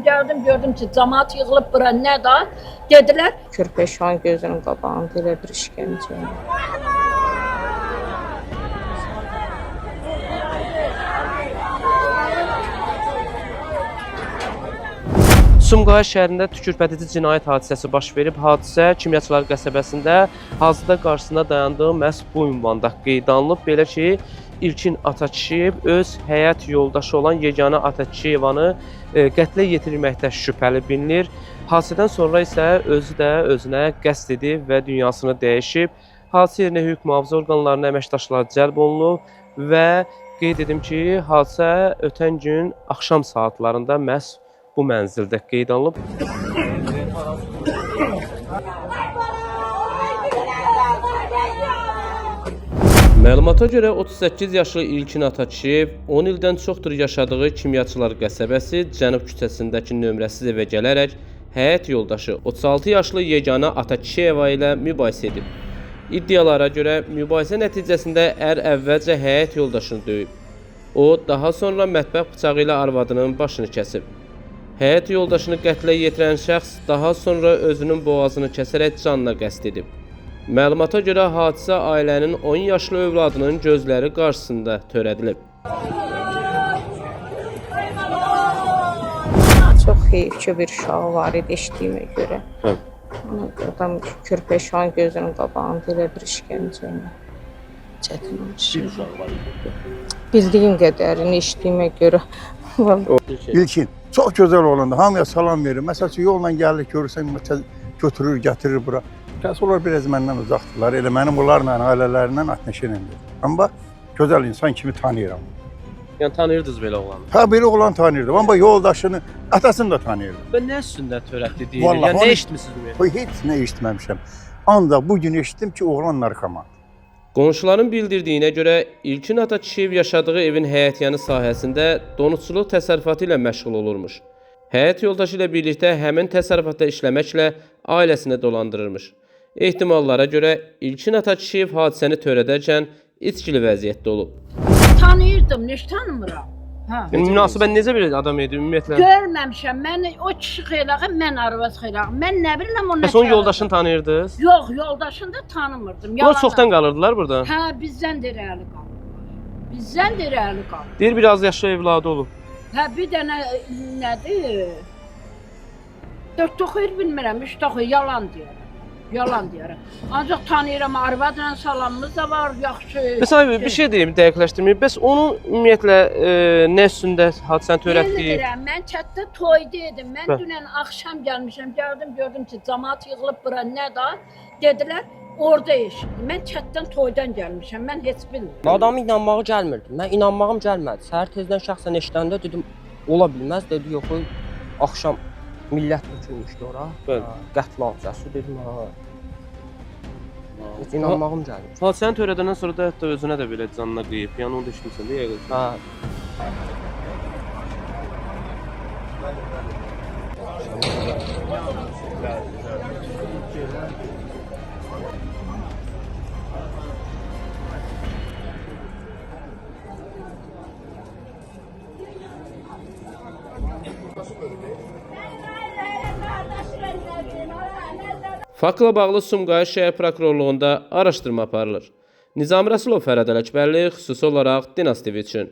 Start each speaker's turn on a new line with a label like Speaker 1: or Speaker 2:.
Speaker 1: Gəldim, gördüm ki, camaat yığılıb bura nə da? Dedilər,
Speaker 2: Körpə uşağın gözünün qabağında elə bir işgəncə.
Speaker 3: Sumqayıt şəhərində tükürpədici cinayət hadisəsi baş verib. Hadisə Kimyaçılar qəsəbəsində hazırda qarşısında dayandığı məhz bu ünvanda qeydə alınıb. Belə ki, İlkin Atakişiyev öz həyat yoldaşı olan Yeganə Atakişiyevanı qətlə yetirilməkdə şübhəli bilinir. Hadisədən sonra isə özü də özünə qəsd edib və dünyasını dəyişib. Hadisə yerinə hüquq mühafizə orqanlarının əməkdaşları cəlb olunub və qeyd edim ki, hadisə ötən gün axşam saatlarında məhz bu mənzildə qeydə alınıb. Məlumata görə 38 yaşlı İlkin Atakişiyev 10 ildən çoxdur yaşadığı Kimyaçılar qəsəbəsi Cənub küçəsindəki nömrəsiz evə gələrək həyat yoldaşı 36 yaşlı Yeganə Atakişiyeva ilə mübahisə edib. İddialara görə mübahisə nəticəsində ər əvvəlcə həyat yoldaşını döyüb. O daha sonra mətbəx bıçağı ilə arvadının başını kəsib. Həyat yoldaşını qətlə yetirən şəxs daha sonra özünün boğazını kəsərək canına qəsd edib. Məlumata görə hadisə ailənin 10 yaşlı övladının gözləri qarşısında törədilib.
Speaker 2: Çox heyf ki, bir uşağı var idi eşitdiyimə görə.
Speaker 3: Hə.
Speaker 2: Ona görə adam körpə uşağın gözünün qabağında elə bir işgəncə. Çətin olmuş. Bildiyim qədərini eşitdiyimə görə. Vallahi
Speaker 4: İlkin. Çox gözəl oğlandı. Hamıya salam verir. Məsəl üçün yolla gəlir, görürsən götürür, gətirir bura. Təəssüf onlar biraz məndən uzaqdırlar. Elə mənim onlarla ailələrindən atneşenəm. Amma gözəl insan kimi tanıyıram.
Speaker 3: Yəni tanıyırdınız belə oğlanı.
Speaker 4: Hə, belə oğlan tanıyırdım. Amma yoldaşını, atasını da tanıyırdım.
Speaker 3: Və nə üstündə törətdi deyilir?
Speaker 4: Vallahi
Speaker 3: Yəni
Speaker 4: onu-
Speaker 3: nə eşitmisiniz ümumiyyətlə?
Speaker 4: Qoy, heç nə eşitməmişəm. Ancaq bu gün eşitdim ki, oğlan narkoman.
Speaker 3: Qonşuların bildirdiyinə görə İlkin Atakişiyev yaşadığı evin həyətyanı sahəsində donuzçuluq təsərrüfatı ilə məşğul olurmuş. Həyat yoldaşı ilə birlikdə həmin təsərrüfatda işləməklə ailəsini dolandırırmış. Ehtimallara görə İlkin Atakişiyev hadisəni törədərkən içkili vəziyyətdə olub.
Speaker 1: Tanıyırdım, heç tanımıram. Hə.
Speaker 3: Yəni, münasibət necə bir adam idi ümumiyyətlə?
Speaker 1: Görməmişəm. Mən o kişi xeylağı, mən arvad xeylağı. Mən nə bilirəm o nə.
Speaker 3: Bəs onun yoldaşını tanıyırdınız?
Speaker 1: Yox, yoldaşını da tanımırdım.
Speaker 3: Bunlar
Speaker 1: Yalan.
Speaker 3: çoxdan qalırdılar burada.
Speaker 1: Hə, bizdən də irəli qalırlar. Bizdən də irəli qalır.
Speaker 3: Deyir biraz yaşlı evladı olub.
Speaker 1: Hə, bir dənə nədir? Dörd toxuyur bilmirəm, üç toxuyur, yalan deyirəm. Yalan deyirəm. Ancaq tanıyıram, arvadla salamımız da var, yaxşı.
Speaker 3: Məsələn bir şey deyim, dəqiqləşdirməyim. Bəs onun ümumiyyətlə nə üstündə hadisəni törətdiyi?
Speaker 1: Bilmirəm, mən kənddə toyda idim. Mən
Speaker 3: Bəli.
Speaker 1: dünən axşam gəlmişəm, gəldim, gördüm ki, camaat yığılıb bura nə da? Dedilər, orada eşitdim. Mən kənddən toydan gəlmişəm, mən heç bilmirəm.
Speaker 5: Adamın inanmağı gəlmirdi. Mən inanmağım gəlmədi. Səhər tezdən şəxsən eşidəndə dedim, ola bilməz. Dedi, yox, axşam millət tökülmüşdü ora.
Speaker 3: Bəli.
Speaker 5: Hə, Qətl hadisəsi dedim, ha. Heç inanmağım gəlmir.
Speaker 3: Hadisəni törədəndən sonra da hətta özünə də belə canına qıyıb. Yəni onu da eşitmisən də yəqin ki.
Speaker 5: Hə.
Speaker 3: Faktla bağlı Sumqayıt şəhər prokurorluğunda araşdırma aparılır. Nizami Rəsulov, Fərhad Ələkbərli, xüsusi olaraq Dinas TV üçün.